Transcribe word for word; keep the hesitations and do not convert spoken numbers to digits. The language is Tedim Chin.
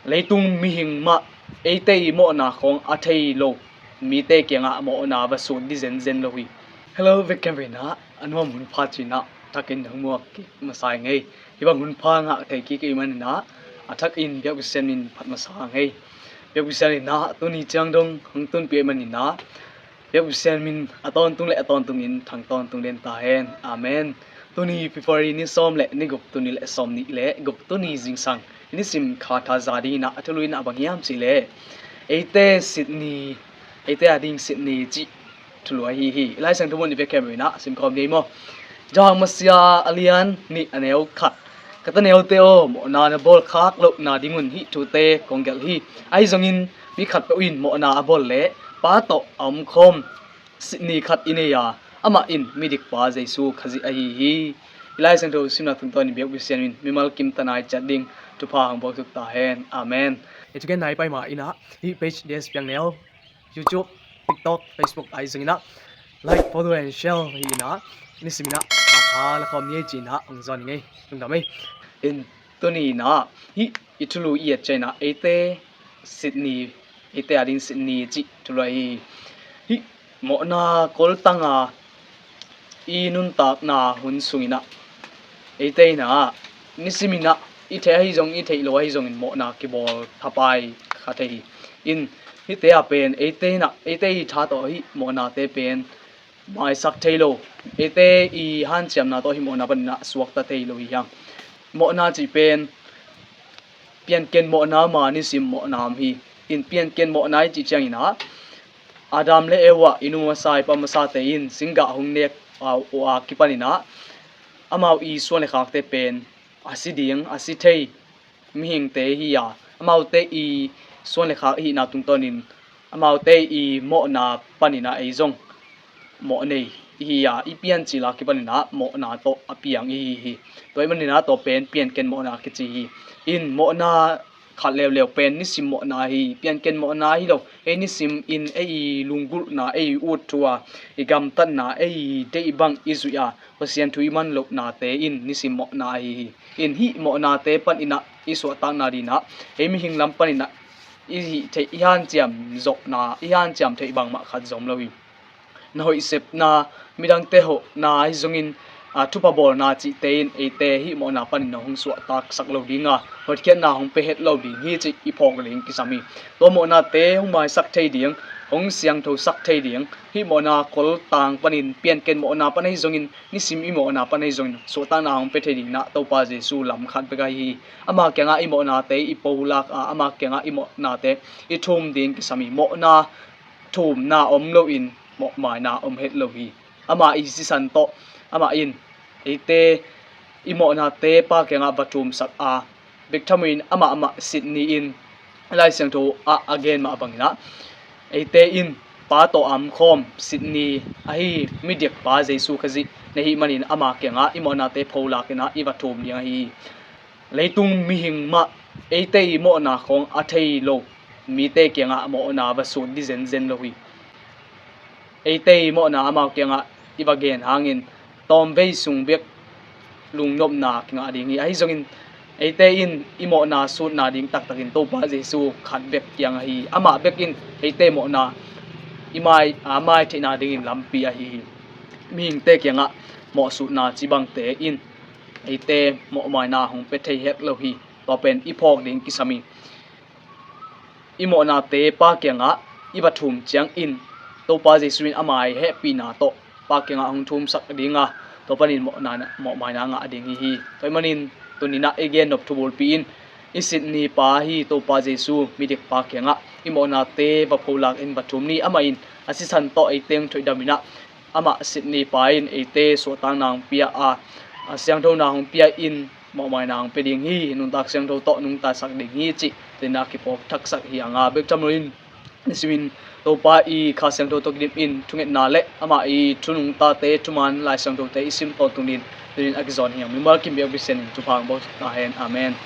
Leitung mihing mah eite i mawhna khawng a thei lo mite kiangah mawhna va sut dih zenzen lo hi. Hello, vekkem veina a nuam hun pha cinah thakin hong muak kik masa ngei. Hibang hun pha ngah thei kik i maninah a thakin biakpisian min phat masa ngei. Biakpisian inah tuni ciang dong hong tunpi i maninah biakpisian min a tawntung le a tawntungin thang tawntung den ta hen. Amen. Tuni February ni sawm le ni guk, tuni le sawm nih le guk, tuni zingsang nisim kha thaza dinginah a thulu inah bang hiam cihleh eite Sydney, eite a ding Sydney cih thulu ahi hi. I Lai Siangtho mun i vekkem inah simkhawm ni ei maw? John Masiah a lian nih a neu khat. Ka ta neute aw, mawhna na bawl khak lohna dingun hih thute kong gelh hi. Ahi zongin mi khat peuh in mawhna a bawl leh pa tawh a omkhawm Sydney khat i nei a, amah in midikpa Jesu Khazih ahi hi. I Lai Siangtho simna tungtawnin biakpisian min mimal kim tanai ciat ding thupha hong buak tuk ta hen. Amen. I thugen nai pai ma inah hih page D S Piang Neu, YouTube, TikTok, Facebook ahi zonginah like, follow and share hi inah nisiminah a tha la khawm ni ei cinah hong zawn ngei. Lungdam ei. In tuni inah hih i thulu i et cianginah eite Sydney, eite a ding Sydney cih thulu ahi hi. Hih mawhna koltanga i nuntakna hun sunginah eite inah nisiminah i theih ahi zong i theih lo ahi zongin mawhna kibawl thapai kha thei hi. In hihte ah pen eite inah eite i tha tawh hih mawhnate pen maisak thei lo, eite i hanciamna tawh hih mawhna paninah suakta thei lo hi hiang. Mawhna cih pen pianken mawhna ma nisim mawhna om hi. In pianken mawhna i cih cianginah Adam le Eva i nu masa i pa masate in singgah hong nek uh a kipaninah amau i suan le khakte pen a si ding, a si thei mihingte hi a, amaute i suan le khak i hihna tungtawnin amaute i mawhna paninah ei zong mawh nei i hi a, i piancil a kipaninah mawhna tawh a piang i hi hi. Tua i maninah tua pen pianken mawhna kici hi. In mawhna khat leuleu pen nisim mawhna hi, pianken mawhna hi lo. Ei nisim in ei i lunggulhna, ei i ut thu a, i gamtatna, ei i deih bang i zuih a, Pasian thu i man lohnate in nisim mawhna ahi hi. In hih mawhnate paninah i suahtakna dinah ei mihing lam paninah i hih theih, i hanciam zawhna, i hanciam theih bangmah khat zom lo hi. Na hoih sepna, midangte hohna ahi zongin a, thupha bawlna cihte in eite hih mawhna panin hong suahtaksak lo dinga, hotkhiatna hong pia het lo ding hi cih i phawk ding kisam hi. Tua mawhnate hong maisak thei ding, hong siangthosak thei ding, hih mawhna koltang panin pianken mawhna pan ahi zongin nisim i mawhna pan ahi zongin suahtakna hong pia thei dinginah Topa Jesu lam khat bek ahi hi. Ama kiangah i mawhnate i polak a, ama kiangah i mawhnate i thum ding kisam hi. Mawhna thumna om loin mawhmaina om het lo hi. Ama i sisan tawh amah in eite i mawhnate Pa kiangah va thumsak a, bek thamuin amah amah Sydney in Lai Siangtho ah a gen mah banginah eite in pa tawh a omkhawm Sydney ahi midiakpa Jesu Khazih na hih manin ama kiangah i mawhnate pholakinah i va thum ding ahi hi. Leitung mihing mah eite i mawhna khawng a thei lo mite kiangah mawhna va sut dih zenzen lo hi. Eite i mawhna amau kiangah i va gen hangin tawmvei sung bek lungnopna kingah ding hi. Ahi zongin eite in i mawhna sutna ding taktakin Topa Jesu khat bek kiang ahi hi. Amah bek in eite mawhna i mai, a mai theihna dingin lampi ahi hi. Mihingte kiangah mawhsutna cibangte in eite mawhmaina hong pia thei het lo hi. Tua pen i phawk ding kisam hi. I mawhnate Pa kiangah i va thum ciangin Topa Jesu in ama i hehpihna tawh Pa kiangah hong thumsak dinga, tua panin mawhna, mawhmaina ngah ding hi hi. Tua ahih manin tuninah i gennop thubulpi in i Sydney pa hi Topa Jesu midikpa kiangah i mawhnate va pholakin va thum ni. Amah in a sisan tawh eite hong thoihdaminah amah Sydney pa in eite suahtakna hong pia a, a siangthona hong pia in mawhmaina hong pia ding hi. Nuntak siangtho tawh nungtasak ding hi cih tuninah kiphawk thaksak hi. A nga bek tham loin nisimin Topa i Kha Siangtho tawh kidim in thungetna le amah i thu nungtate thuman Lai Siangthote i sim tawntung dingin tunin a kizawn hi. Mimal kim biakpisian in thupha hong buak ta hen. Amen.